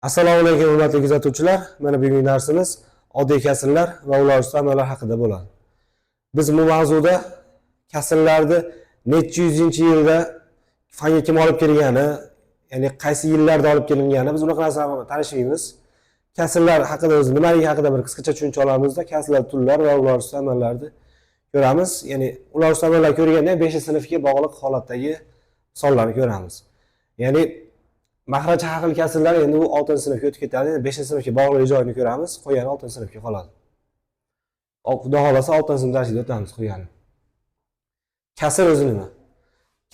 Assalomu alaykum hurmatli kuzatuvchilar. Mana bugungi darsimiz oddiy kasrlar va ular ustida amallar haqida bo'ladi. Biz bu mavzuda kasrlarni necha yuzinchi yilda fanga kim olib kelgani, ya'ni qaysi yillarda olib kelingani, biz unaqa narsalar bilan tanishmaymiz. Kasrlar haqida o'zi nimaligi haqida bir qisqacha tushuncha olamizda, kasrlar turlari va ular ustida amallarni ko'ramiz. Ya'ni ular ustida amallar ko'rganda 5-sinfga bog'liq holatdagi misollarni ko'ramiz. Ya'ni maxraji har xil kasrlar endi u 6-sinfga o'tib ketadi. Endi 5-sinfga bog'liq joyini ko'ramiz, qolgani 6-sinfga qoladi. Xudo xolasa 6-sinf darsiga o'tamiz qolgani. Kasr o'zi nima?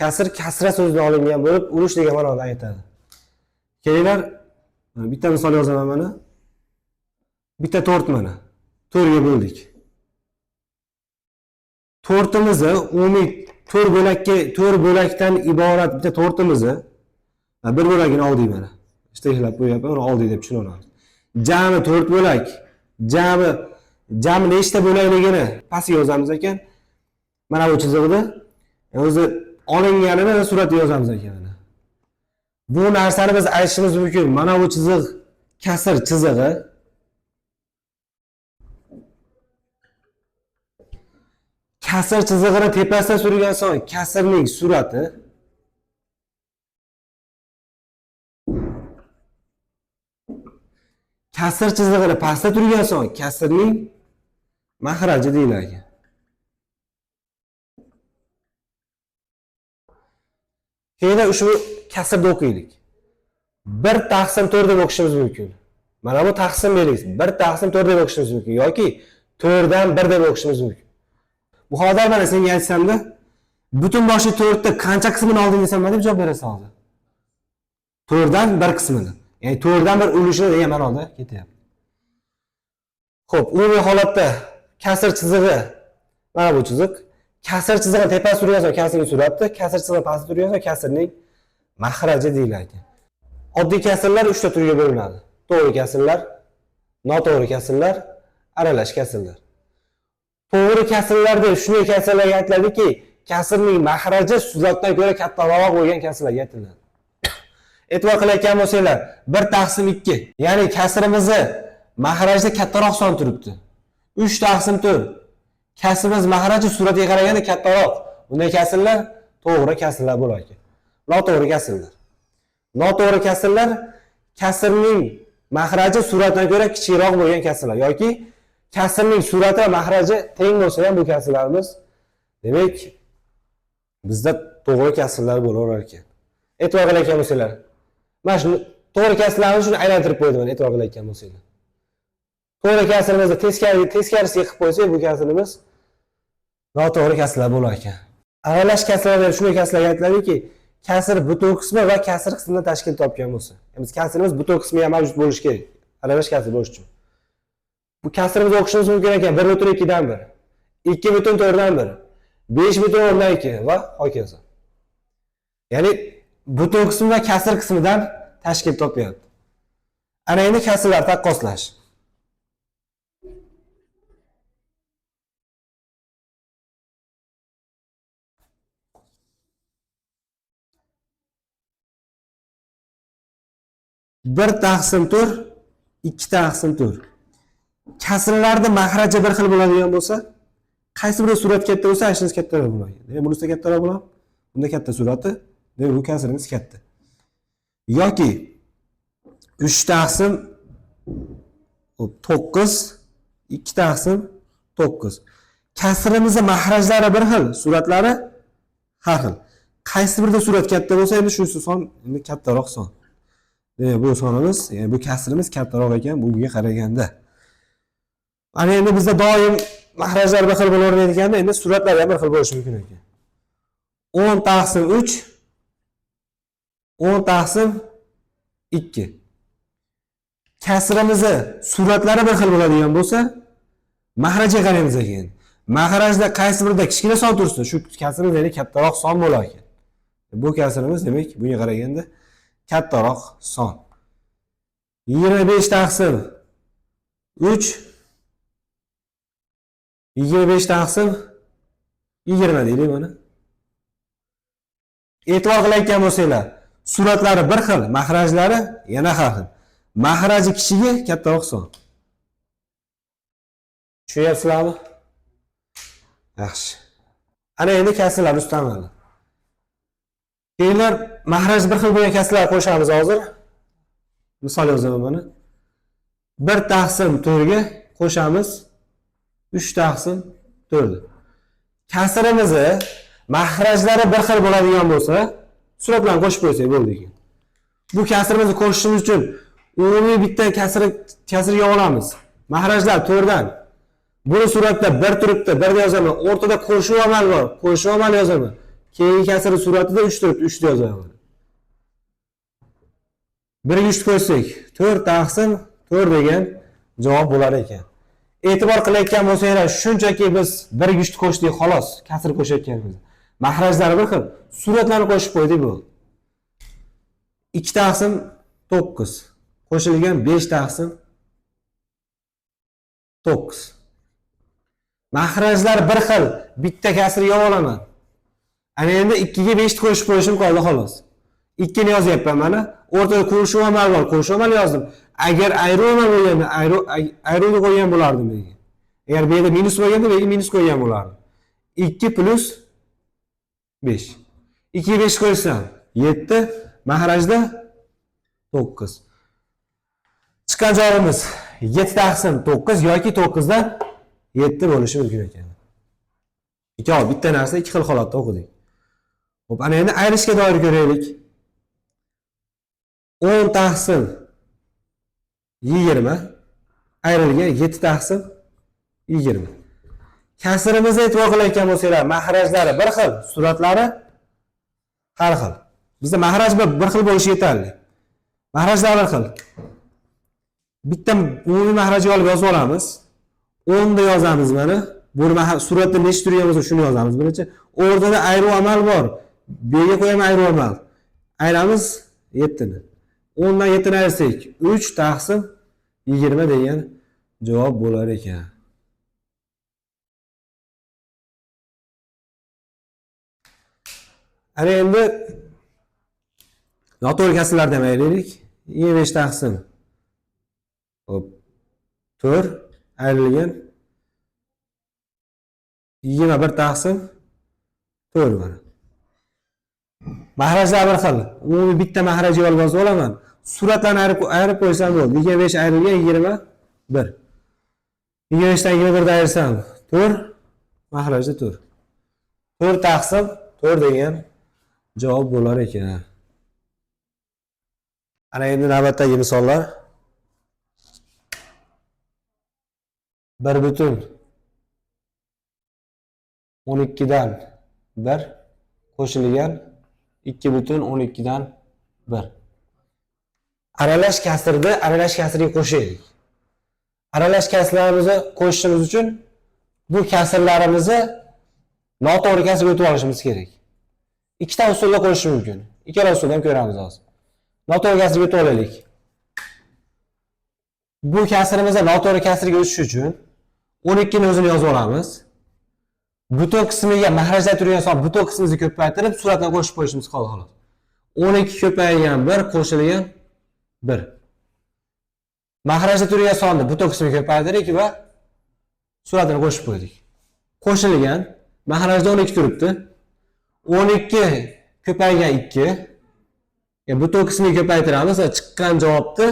Kasr kasra so'zidan olingan bo'lib, urush degan ma'noni aytadi. Kelinglar, bitta misol yozaman mana. Bitta to'rt mana. 4 ga bo'ldik. To'rtimizni umumiy 4 bo'lakka, 4 bo'lakdan iborat bitta to'rtimizni bir bo'lagini oldik mana. Shtrixlab qo'yapman, uni oldik deb tushunamiz. Jami 4 bo'lak, jami nechta bo'lakligini pastga yozamiz ekan. Mana bu chiziqda o'zi olinganini suratga yozamiz ekan mana. Bu narsani biz aytishimiz mumkin. Mana bu chiziq kasr chizig'i. Kasr chizig'ini tepasidan surgan so'ng kasrning surati kasr chizig'ini pastda turgan so'ng kasrning mahraji deyiladi. Keyin ushbu kasrni o'qiylik. 1 taqsim 4 deb o'qishimiz mumkin. Mana bu taqsim belgisi 1 taqsim 4 deb o'qishimiz mumkin yoki 4 dan 1 deb o'qishimiz mumkin. Bu hozir mana senga aytsamda, butun boshli 4 ta qancha qismini olding desam, nima deb javob berasan hozir? 4 dan 1 qismini. Ya'ni 4 dan 1 ulushini degan ma'noda ketyapti. Xo'p, umumiy holatda kasr chizig'i mana bu chiziq. Kasr chizig'ini tepasi turgan so'ng kasrning surati, kasr chizig'ini pastda turgan so'ng kasrning mahraji deyiladi. Oddiy kasrlar 3 ta turga bo'linadi. To'g'ri kasrlar, noto'g'ri kasrlar, aralash kasrlar. To'g'ri kasrlar deb shunday kasrlarga aytiladiki, kasrning mahraji suratdan ko'ra kattaroq bo'lgan kasrlarga aytiladi. E'tibor qilayotgan bo'lsanglar, 1 taqsim 2, ya'ni kasrimizni mahrajda kattaroq son turibdi. 3 taqsim 4. Kasrimiz mahraji suratga qaraganda kattaroq. Bunday kasrlar to'g'ri kasrlar bo'lar ekan. Noto'g'ri kasrlar. Noto'g'ri kasrlar kasrning mahraji suratdan ko'ra kichikroq bo'lgan kasrlar yoki kasrning surati va mahraji teng bo'lsa ham bu kasrlarimiz demak bizda to'g'ri kasrlar bo'laverar ekan. E'tibor qilayotgan bo'lsanglar, mana shuni to'g'ri kasrlarni shuni aylantirib qo'ydim mana, e'tibor qilayotgan bo'lsanglar. To'g'ri kasrimizni teskarisiga qilib qo'ysak, bu kasrimiz noto'g'ri kasrlar bo'lar ekan. Aralash kasrlar deb shunday kasrlarga aytiladiki, kasr butun qismi va kasr qismidan tashkil topgan bo'lsa. Ya'ni biz kasrimiz butun qismi ham mavjud bo'lishi kerak, aralash kasr bo'lishi uchun. Bu kasrimizni o'qishimiz mumkin ekan 1.2 dan 1, 2.4 dan 1, 5.2 va hokazo. Ya'ni butun qismi va kasr qismidan tashkil topyapti. Ana endi kasrlar taqqoslash. Bir taqsim 4, 2 taqsim 4. Kasrlarda mahraji bir xil bo'ladigan bo'lsa, qaysi biri surat katta bo'lsa, shunisi kattaroq bo'ladi. Demak, bunisi kattaroq bo'ladi. Bunda katta surati, demak bu kasrimiz katta. Yoki 3 taqsim 9, 2 taqsim 9. Kasrimizni mahrajlari bir xil, suratlari har xil. Qaysi birida surat katta bo'lsa, endi shunisi son, endi kattaroq son. Demak, bu sonimiz, ya'ni bu kasrimiz kattaroq ekan bunga qaraganda. Ana endi bizda doim mahrajlar bir xil bo'lavermaydiganda, endi suratlar ham bir xil bo'lishi mumkin ekan. 10 taqsim 3, 10 taqsim 2. Kasrimizni suratlari bir xil bo'ladigan bo'lsa, mahrajga qaraymiz ekan. Mahrajda qaysi birida kichkina son tursa, shu kasrimiz ya'ni kattaroq son bo'lar ekan. Bu kasrimiz demak bunga qaraganda kattaroq son. 25 taqsim 3, 25 taqsim 20 deylik mana. E'tibor qilayotgan bo'lsanglar, suratlari bir xil, mahrajlari yana har xil. Mahraji kichigi kattaroq son. Tushunyapsizlarmi? Yaxshi. Ana endi kasrlar ustamadi. Keyinlar mahraj bir xil bo'lgan kasrlar qo'shamiz hozir. Misol yozaman mana. 1 taqsim 4 ga qo'shamiz 3 taqsim 4. Kasrimizni mahrajlari bir xil bo'ladigan bo'lsa, suratlarni qo'shib qo'ysak bo'ldi ekan. Bu kasrimizni qo'shishimiz uchun umumiy bitta kasrga olamiz. Mahrajlar 4 dan. Buni suratda 1 turibdi, 1 yozaman. O'rtada qo'shuv amal bor, qo'shuv amal yozaman. Keyingi kasri suratida 3 turibdi, 3 yozaman. 1 ga 3 qo'shsak, 4 taqsim 4 degan javob bo'lar ekan. E'tibor qilayotgan bo'lsanglar, shunchaki biz 1 ga 3 qo'shdik, xolos, kasr qo'shayotganmiz. Mahrajlari bir xil, suratlarni qo'shib qo'ydik bo'ldi. 2 taqsim 9 qo'shilgan 5 taqsim 9. Mahrajlar bir xil, bitta kasrga olaman. Ana endi 2 ga 5 qo'shib qo'yishim qoldi xolos. 2 ni yozyapman mana. O'rtada qo'shuv amal bor, qo'shuv amal yozdim. Agar ayruv amal bo'lganda, ayruvni qo'ygan bo'lardim bu yerga. Agar bu yerda minus bo'lganda, bu yerga minus qo'ygan bo'lardim. 2 plus 5. 2 ga 5 qo'ysam 7, mahrajda 9. Chiqqan javobimiz 7 taqsim 9 yoki 9 dan 7 bo'lishi mumkin ekan. Ikkovi bitta narsa ikki xil holatda o'qidik. Xo'p, ana endi ayirishga doir ko'raylik. 10 taqsim 20 ayrilgan 7 taqsim 20. Kasrimizni e'tibor qilayotgan bo'lsanglar, mahrajlari bir xil, suratlari har xil. Bizda mahraj bir xil bo'lishi yetarli. Mahrajlar bir xil. Bitta umumiy mahrajga olib yozib olamiz. 10 da yozamiz mana. Buni suratda nechta turgan bo'lsa shuni yozamiz. Birinchi o'rtada ayruv amal bor. Bu yerga qo'yaman ayruv amal. Ayramiz 7 ni. 10 dan 7 ni ayirsak 3 taqsim 20 degan javob bo'lar ekan. Ana endi noto'g'ri kasrlardan ayiraylik. 25 taqsim hop 4 ayrilgan 21 taqsim 4 mana. Mahrajlar bir xil. Umumiy bitta mahrajga olib yozib olaman. Suratlarni ayirib qo'ysam bo'ldi. 25 ayrilgan 21. 25 dan 21 ni ayirsam 4, mahrajda 4. 4 taqsim 4 degan javob bo'lar ekan. Ana endi navbatdagi misollar. 1,12 dan 1 qo'shilgan 2,12 dan 1. Aralash kasrni aralash kasrga qo'shaylik. Aralash kasrlarimizni qo'shishimiz uchun bu kasrlarimizni noto'g'ri kasrga o'tib olishimiz kerak. Ikkita usulda qo'shish mumkin. Ikkala usuldan ko'ramiz hozir. Noto'g'ri kasrga o'tib olaylik. Bu kasrimizni noto'g'ri kasrga o'tish uchun 12 ni o'zini yozib olamiz. Butun qismiga mahrajda turgan son butun qismimizni ko'paytirib suratdan qo'shib qo'yishimiz qoldi xolos. 12 ko'paygan 1 qo'shilgan 1. Mahrajda turgan sonni butun qismiga ko'paytirdik va suratini qo'shib qo'ydik. Qo'shilgan mahrajda 12 turibdi. 12 ko'paygan 2. Yani butun qismiga ko'paytiramiz va chiqqan javobni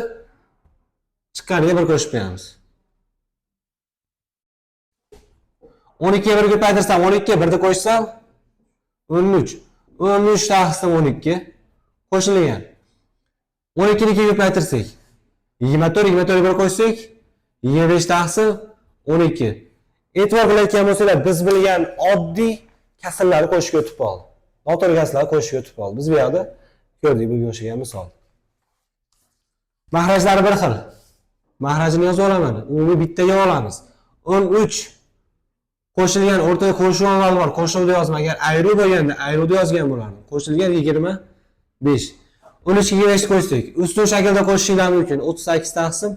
chiqqaniga 1 qo'shib qo'yamiz. 12 ga 1 ko'paytirsam 12, 1 ni qo'shsam 13. 13 taqsim 12 qo'shilgan. 12 ni 2 ko'paytirsak 24, 24 ga 1 qo'shsak 25 taqsim 12. E'tibor qilayotgan bo'lsanglar, biz bilgan oddiy kasrlarni qo'shishga o'tib qoldi. Noto'g'ri kasrlarni qo'shishga o'tib qoldi. Biz bu yerda ko'rdik bunga o'xshagan misol. Mahrajlari bir xil. Mahrajini yozib olaman. Umumiy bittaga olamiz. 13 qo'shilgan o'rtada qo'shuv amal bor. Qo'shuvni yozma. Agar ayruv bo'lganda ayruvni yozgan bo'lardim. Qo'shilgan 25. 13 ga 5 qo'shsak, ustun shaklda qo'shishinglar mumkin. 38 taqsim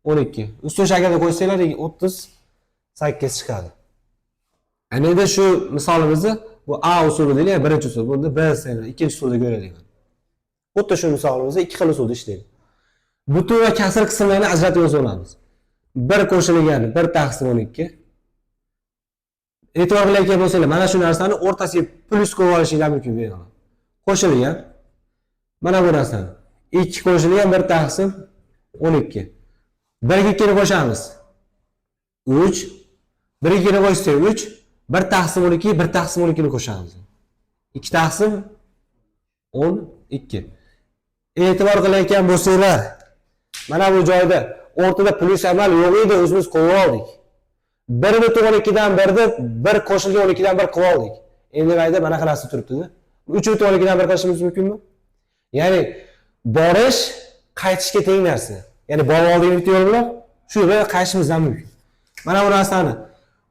12. Ustun shaklda qo'shsanglar 38 chiqadi. Ana endi shu misolimizni bu A usuli deyiladi, birinchi usul. Bunda B ikkinchi usulda ko'raylik. Xuddi shu misolimizni ikki xil usulda ishlaydi. Butun va kasr qismlarini ajratib yozib olamiz. 1 qo'shilgan 1 taqsim 12. E'tibor qilayotgan bo'lsanglar, mana shu narsani o'rtasiga plyus qo'yib olishinglar mumkin bemalol. Qo'shilgan mana bu narsani 2 qo'shilgan 1 taqsim 12. 1 ga 2 ni qo'shamiz. 3 1 ga 2 ni qo'shsak 3, 1 taqsim 12, 1 taqsim 12 ni qo'shamiz. 2 taqsim 12. E'tibor qilayotgan bo'lsanglar, mana bu joyda o'rtada plyus amal yo'q edi, o'zimiz qo'yib oldik. 1 butun 12 dan 1 ni 1 qo'shilgan 12 dan 1 qilib oldik. Endi mayda mana qanaqasi turibdi-da. 3 butun 12 dan 1 qilishimiz mumkinmi? Ya'ni borish qaytishga teng narsa. Ya'ni borib oldik bitta yo'l bilan, shu yo'lga qaytishimiz ham mumkin. Mana bu narsani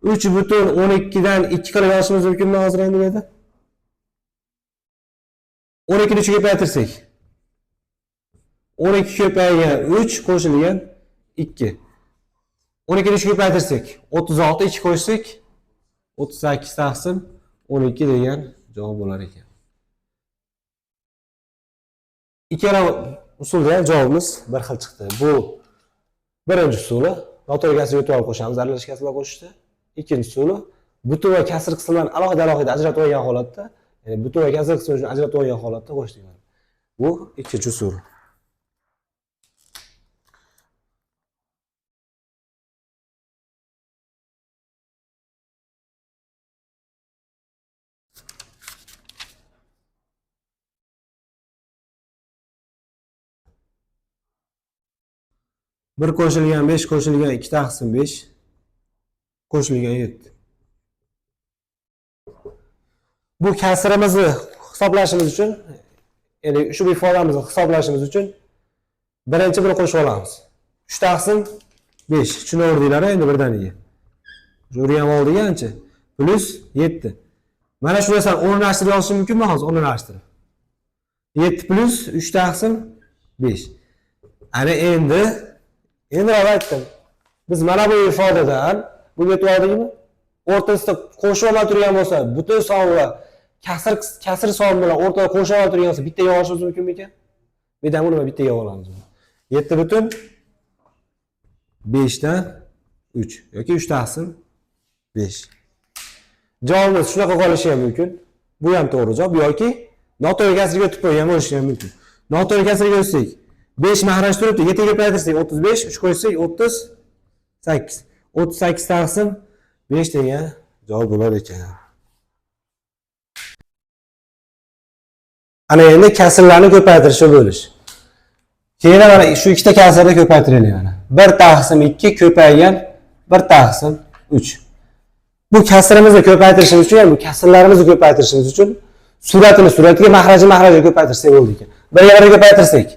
3 butun 12 dan 2 qilib yozishimiz mumkinmi hozir endi bu yerda? 12 ni 3 ga ko'paytirsak. 12 ko'paygan 3 qo'shilgan 2. 12 ni 3 ga ko'paytirsak 36, 2 qo'shsak 38 taqsim 12 degan javob bo'lar ekan. Ikkala usulda ham javobimiz bir xil chiqdi. Bu birinchi usuli, noto'g'ri kasrga o'tib olib qo'shamiz, aralash kasrlar qo'shishda. Ikkinchi usuli, butun va kasr qismlarini alohida-alohida ajratib olgan holatda, ya'ni butun va kasr qismini ajratib olgan holatda qo'shdik. Bu ikkinchi usul. Bir qo'shilgan 5 qo'shilgan 2 taqsim 5 qo'shilgan 7. Bu kasrimizni hisoblashimiz uchun, ya'ni shu ifodamizni hisoblashimiz uchun birinchi buni qo'shib olamiz. 3 taqsim 5. Tushunaverdinglar endi birdaniga. Urgan oldik ancha. Plus 7. Mana shu narsani o'rnlashtirib yozishim mumkinmi hozir? O'rnlashtirib. 7 plus 3 taqsim 5. Ana endi aytdim. Biz mana bu ifodadan bunga yetib oldikmi? O'rtasida qo'shib olmay turgan bo'lsa, butun son va kasr son bilan o'rtada qo'shib olmay turgan bo'lsa, bittaga olishimiz mumkinmikan? Bu yerdan buni bittaga olamiz. 7 butun 5 dan 3 yoki 3 taqsim 5. Javobimiz shunaqa qolishi ham mumkin. Bu ham to'g'ri javob yoki noto'g'ri kasrga o'tib qo'ygan bo'lishi ham mumkin. Noto'g'ri kasrga o'tsak 5 mahraj turibdi, 7 ga ko'paytirsak 35, 3 qo'ysak 38. 38 taqsim 5 degan javob bo'lar ekan. Ana endi kasrlarni ko'paytirish va bo'lish. Keyin mana shu ikkita kasrni ko'paytiraylik mana. 1 taqsim 2 ko'paygan 1 taqsim 3. Bu kasrimizni ko'paytirishimiz uchun, ya'ni bu kasrlarimizni ko'paytirishimiz uchun suratini suratiga, mahrajini mahrajiga ko'paytirsak bo'ldi ekan. 1 ga 1 ko'paytirsak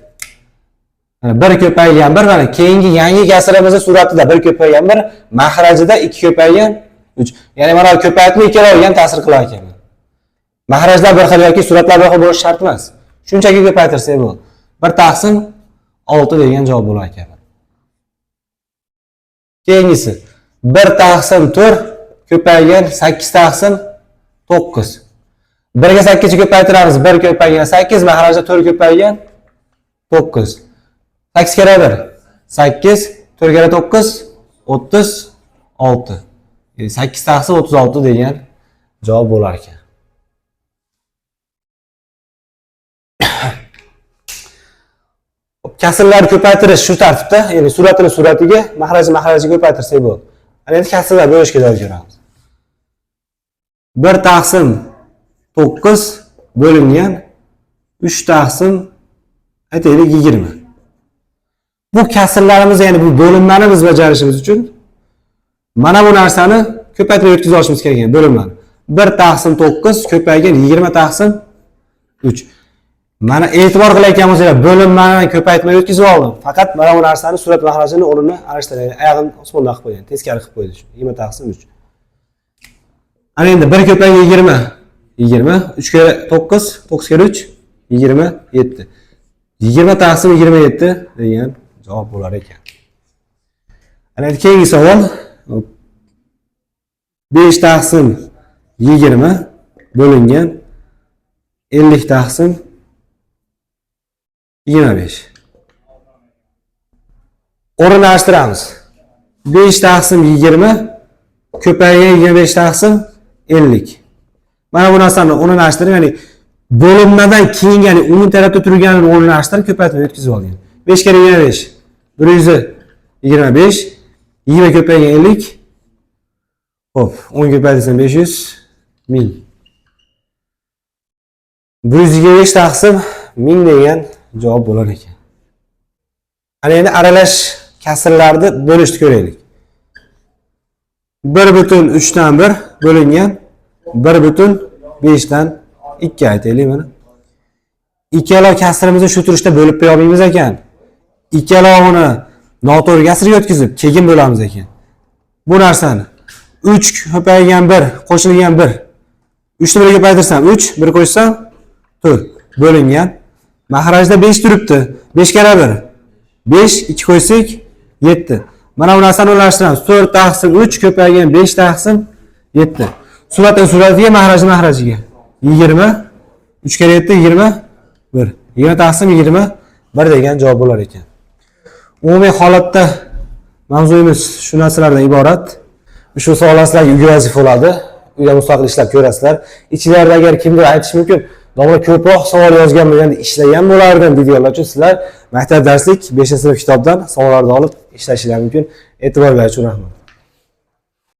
1 ko'paygan 1, mana keyingi yangi kasrimizni suratida 1 ko'paygan 1, mahrajida 2 ko'paygan 3. Ya'ni mana ko'paytma ikkaloviga ham ta'sir qilar ekan. Mahrajlar bir xil yoki suratlar bir xil bo'lishi shart emas. Shunchaki ko'paytirsak bo'ldi. 1 taqsim 6 degan javob bo'lar ekan. Keyingisi 1 taqsim 4 ko'paygan 8 taqsim 9. 1 ga 8 ko'paytiramiz. 1 ko'paygan 8, mahrajda 4 ko'paygan 9. 8 kere 1 8, 4 kere 9 36. 8 taqsim 36 degan javob bo'lar ekan. Kasrlarni ko'paytirish shu tartibda, ya'ni suratini suratiga, mahrajini mahrajiga ko'paytirsak bo'ladi. Ana endi kasrlar bo'lishga joy ko'ramiz. 1 taqsim 9 bo'lingan 3 taqsim aytaylik 20. Bu kasrlarimizni, ya'ni bu bo'linmani biz bajarishimiz uchun mana bu narsani ko'paytirib o'tkazib olishimiz kerak ekan, bo'linmani. 1 taqsim 9 ko'paygan 20 taqsim 3. Mana e'tibor qilayotgan bo'lsanglar, bo'linmani ko'paytirmay o'tkazib oldim. Faqat mana bu narsani surat mahrajini o'rnini alishtirgan, oyog'ini osmonda qilib qo'ygan, teskari qilib qo'ydi shu. 20 taqsim 3. Ana endi 1 ko'paygan 20, 20, 3 kere 9, 9 kere 3, 27. 20 taqsim 27 degan javob bo'lar ekan. Ana endi keyingi savol 5 taqsim 20 bo'lingan 50 taqsim 25. O'rinlashtiramiz. 5 taqsim 20 ko'paygan 25 taqsim 50. Mana bu narsani o'rinlashtirib, ya'ni bo'linmadan keyin, ya'ni o'ng tarafda turganini o'rinlashtirib ko'paytirib o'tkazib olgan. 5 karra 25 125, 20 ko'paygan 50. Xo'p, 10 ko'paytirsam 500 1000. 125 taqsim 1000 degan javob bo'lar ekan. Ana endi aralash kasrlarni bo'lishni ko'raylik. 1,3 dan 1 bo'lingan 1,5 dan 2 aytaylik mana. Ikkala kasrimizni shu turishda bo'lib qo'ya olmaymiz ekan. Ikkalovini noto'g'ri kasrga o'tkazib, keyin bo'lamiz ekan. Bu narsani 3 ko'paygan 1 qo'shilgan 1. 3 ni 1 ga ko'paytirsam 3, 1 qo'shsam 4 bo'lingan. Mahrajda 5 turibdi. 5 karra 1. 5, 2 qo'ysak 7. Mana bu narsani o'ylashtiramiz. 4 taqsim 3 ko'paygan 5 taqsim 7. Suratdan suratiga, mahrajni mahrajiga. 20 3 karra 7 21. 20 taqsim 21 degan javob bo'lar ekan. Umumiy holatda mavzuyimiz shu narsalardan iborat. Ushbu savollar sizlarga uyga vazifa bo'ladi. Uyda mustaqil ishlab ko'rasizlar. Ichlarida agar kimdir aytishi mumkin, domla ko'proq savol yozgan bo'lganda ishlagan bo'lardim deydiganlar uchun sizlar maktab darslik 5-sinf kitobdan savollarni olib ishlashinglar mumkin. E'tiborlar uchun rahmat.